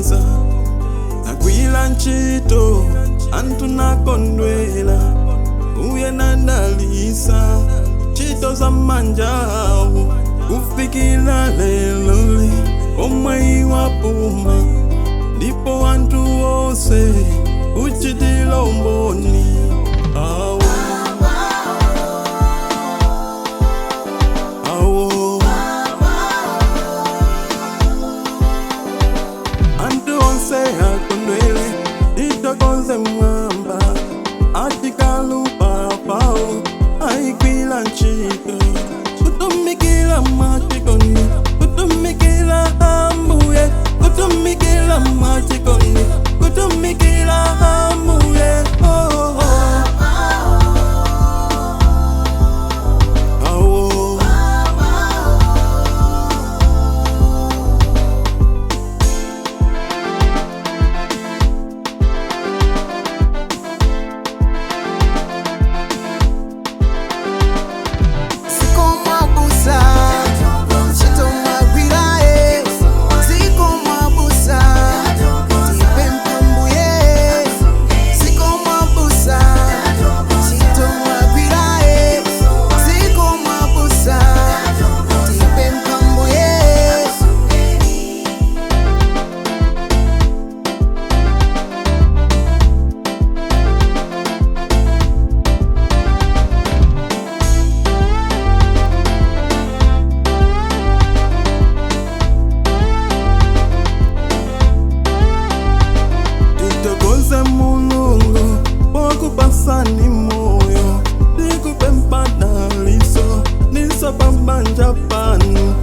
Analonjeza agwila ntchito anthu nakondwela uye nadalisa ntchito za manja awo kufikira leloli omwe iwapuma ndipo anthu onse uchitila umboni awo awo anthu onse akondwele titokoze mwamba atikalupapawo aikwila ntchito kutumikila mwachikondi kutumikila ambuye kutumikila mwachikondi kutumikila ambuye oh, oh. Awo. Sikomwabusa, chitomwagwirae. Sikomwabusa, tipempambuye. Sikomwabusa, chitomwagwirae. Sikomwabusa, tipempambuye. Titokoze mulungu pokupasani moyo ndikupe mpadaliso niso pambanja panu.